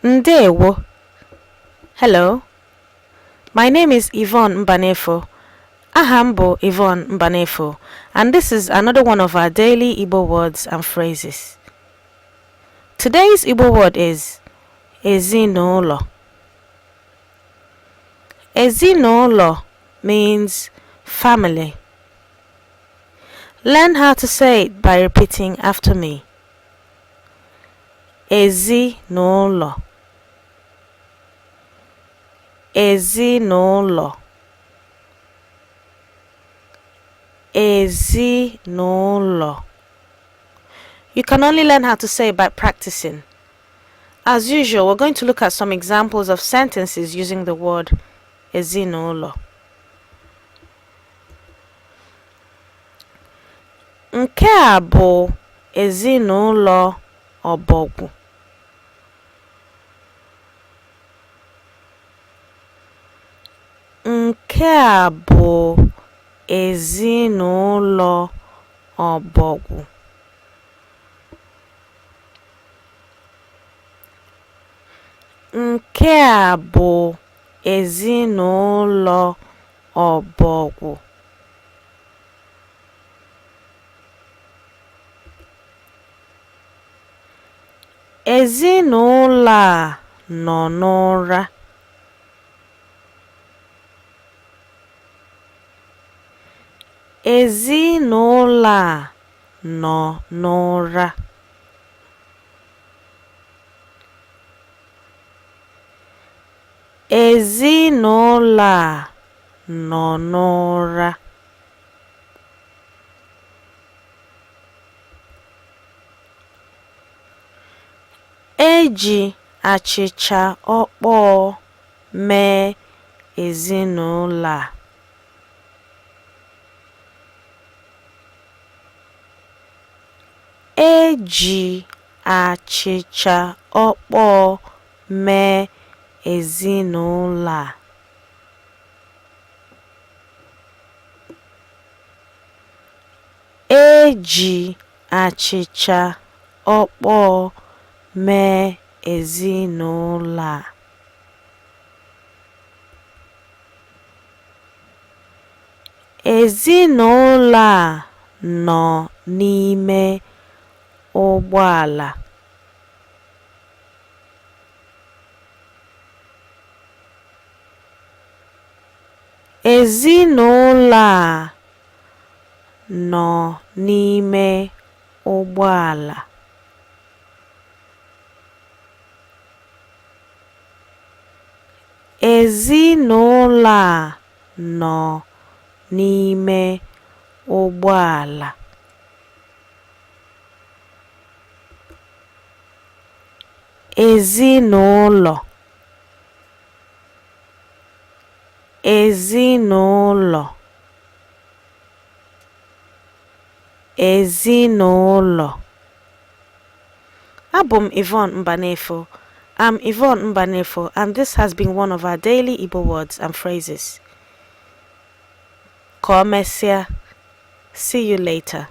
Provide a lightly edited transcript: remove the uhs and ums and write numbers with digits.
Ndewo. Hello. My name is Yvonne Mbanefo. Aha m bụ Yvonne Mbanefo, and this is another one of our daily Igbo words and phrases. Today's Igbo word is Ezinụlọ. Ezinụlọ means family. Learn how to say it by repeating after me. Ezinụlọ. Ezinụlọ. Ezinụlọ. You can only learn how to say it by practicing. As usual, we're going to look at some examples of sentences using the word ezinụlọ. Nke a bụ ezinụlọ Ọbọgwụ. Nke a bụ ezinụlọ Ọbọgwụ. Nke a bụ ezinụlọ Ọbọgwụ. Ezinụlọ a nọ n'ụra. Ezinụlọ a nọ n'ụra. Ezinụlọ a nọ n'ụra. E ji achịcha ọkpọọ mee ezinụlọ a. E ji achịcha ọkpọọ mee ezinụlọ a. E ji achịcha ọkpọọ mee ezinụlọ a. Ezinụlọ a nọ n'ime ụgbọala. Ezinụlọ a nọ n'ime ụgbọala. Ezinụlọ a nọ n'ime ụgbọala. Ezinụlọ. Ezinụlọ. Ezinụlọ. Abụ m Yvonne Mbanefo. I'm Yvonne Mbanefo, and this has been one of our daily Igbo words and phrases. Ka o mesịa. See you later.